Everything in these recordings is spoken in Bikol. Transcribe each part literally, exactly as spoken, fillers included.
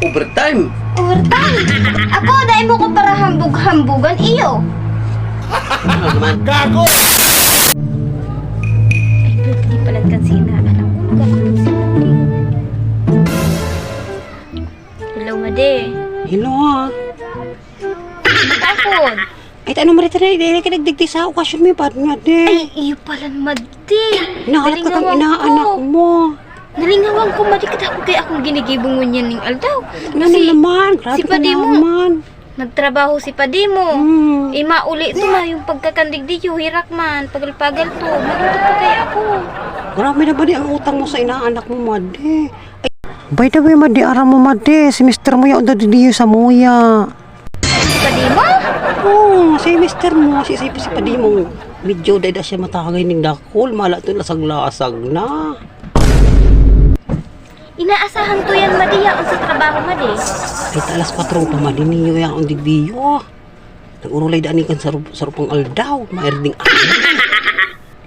Overtime! Overtime! Ako, dai mo ko para hambog-hambogan, iyo! Ano naman? Gago! Ay, birthday pala kan si inaanak ko. Nagkakaroon si Madi. Hello, Madi. Hello, ah. Ano ka, Pod? Ay, ano, Madi, taray, dai ka nagdigdi sa okasyon mo, Madi. Ay, iyo pala, Madi. Nahalat ka kang inaanak mo. Nalingawan ko, Madi, kadakul kaya akong ginigibong ngunyan ning aldaw. Ano naman? Grabe ka naman. Nagtrabaho si padi mo. Hmm. Imauli to, ma, yung pagkakandigdi, yung hirak man, pagal-pagal to. Maluto pa kaya ako. Grabe na ba di ang utang mo sa inaanak mo, Madi? Ay, by the way, Madi, aram mo, Madi, si mister mo yaon daw didiyo sa muya. Si padi mo? Oo, si mister mo, si, si, si padi mo. Medyo dai da siya matagay ning dakul, mala to lasag-lasag na. Inaasahan to yan, Madi, yaon sa trabaho, Madi. Ay, ta alas kwatro pa, Madi, niyo yaon digdiyo. Nag-urulay daan kan sa rup-, sa rupang aldaw, maerding aldaw.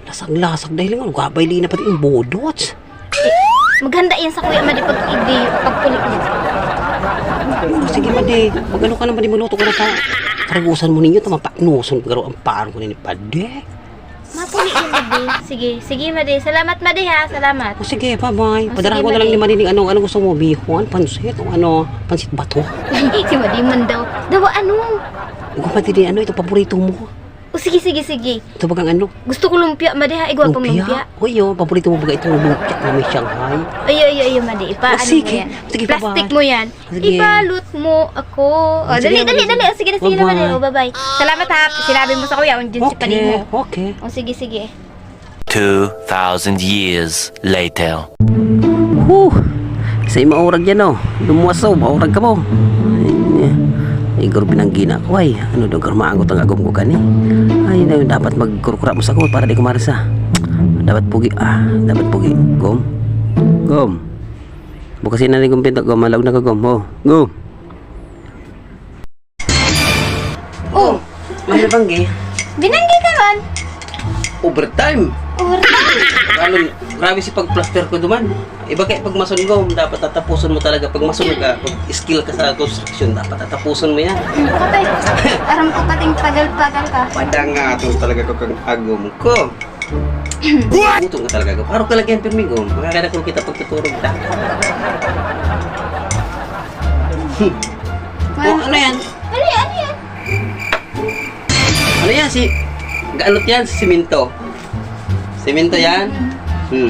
Lasag-lasag dahil nga, gabay li na pati yung bodots. Eh, maghanda yan sa kuya, Madi, pag hindi, pagpulit mo. Oh, sige, Madi. Mag-ano ka na, Madi, magluto ka na sa karagusan mo ninyo, tama pa, inuson, pero ang parang ko na ni Padi. Mapuli yan, Madi. Sige, sige, Madi. Salamat, Madi, ha? Salamat. Oh, sige, bye-bye. Oh, sige, Padara ko na lang Madi. Ni Madi ning ano, ano gusto mo, bihon, pansit, o ano, pansit bato? Si Madi man daw. Dawa, ano? Ikaw, Madi, di ano, itong paborito mo. Oh, sige, sige, sige. Ito bagang ano? Gusto ko lumpia, Madi, ha? Igwa pang lumpia. Lumpia? Uy, oh, paborito mo baga itong lumpia na may Shanghai? Ay, ay, ay, ay, Madi. Ipa, oh, ano mo yan? Sige, bye-bye. Plastic mo yan. Sige. Ibalot mo ako. Oh, dali, dali, dali. Oh, sige na, sige na, Madi. Bye-bye. Oh, bye-bye. Salamat, ha. Sinabi mo sa kuya, ang dyan si padi mo. Okay, okay. Oh, sige, sige. Two thousand years later. Huh! Sa maurag yan, oh. Lumuwas, oh. Maurag ka mo. Ay, ay, garo binanggi na ako, ay. Ano daw, garo maagot ang agom ko kani? Ay, na, dapat magkurkura mo sa ako para di ko marisa. Dapat pugi, ah, dapat pugi. Gom? Gom? Bukasin na ni Gom pinto, Gom. Malaog na ka, Gom. Oh, Gom. Oh, may nabanggi. Binanggi ka man. Overtime. Overtime. Grabe, grabe si pagplaster ko duman. Iba kaya pag mason ko, dapat tatapuson mo talaga. Pag mason ka, pag skill ka sa construction, dapat tatapuson mo yan. Hmm, patay. Aram ko pating pagal-pagal ka. Padang nga, atong talaga ko kang agom ko. Gutom ka talaga, Gom. Araw ka lagi ang pirmi, Gom. Makakadakul kita pagtuturog ta. Oh, ano yan? Ano yan? Ano yan? Ano yan? Si, gaanot yan? Si Siminto. Siminto yan? Hmm.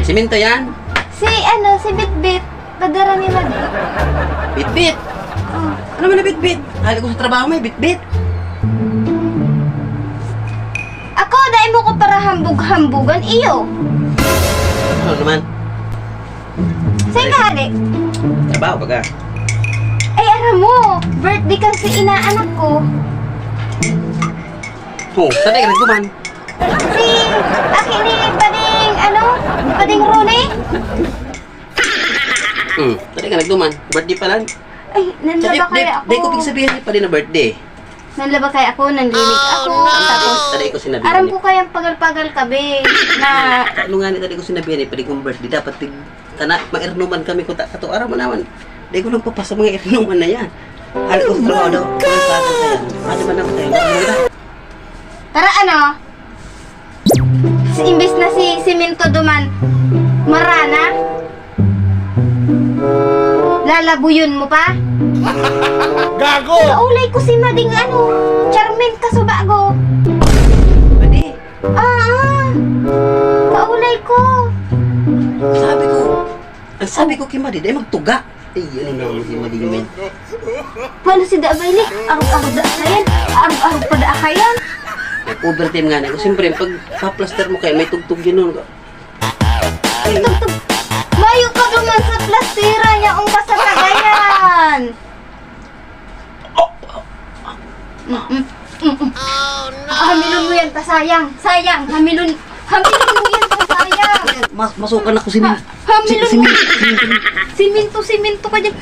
Siminto yan? Si, ano, si Bitbit. Padara ni Madi. Bitbit? Oh. Ano man na bitbit? Hali ko sa trabaho, may bitbit. Ako, dai mo ko para hambog-hambogan, iyo. Ano naman? Saan ka hali? Trabaho baga. Ay, aram mo, birthday kan si inaanak ko. Oh, saan ka nagduman? Si, aki ni Pading, ano, Pading Rune. Hmm, saan ka nagduman? Birthday pa lang? Ay, nanlaba kaya ako. Dai ko pigsabihan ni Pading na birthday. Nanlaba kaya ako, nanlilig ako, tapos aram ko kayang pagal-pagal ka, be, na ano nga ni, dai ko sinabihan ni Pading kong birthday, dapat pig-, kana, mairnuman kami ko ta-, kato, aram mo naman. Dai ko nagpapasa mga irnuman na yan. Hali ko sa trabaho daw. Ano man ako sa'yo? Tara, ano? Imbis na si Siminto duman, marana? Lalabuyon mo pa? Gago! Kaulay ko si Mading ano, Charmin Kasubago. Madi? Ah, kaulay ko. Sabi ko, ang sabi ko kay Madi, dai magtuga. Ay, ano na mo si Madi, man? Paano si Dabay ni? Arog-arog da kayan. Arog-arog pa da kayan. Nag-overtime nga na ako. Siyempre, pag pa-plaster mo kayo, may tugtog yun nun. Tugtog. Mayo ka naman sa plastera niya, ang kasatagayan. Mm, mm, mm, mm. Hamilon mo yan, ta sayang, sayang. Hamilon, hamilon mo yan, ta sayang. Mas, masukan ako si Min. Ha, hamilon mo. Siminto, siminto ka dyan.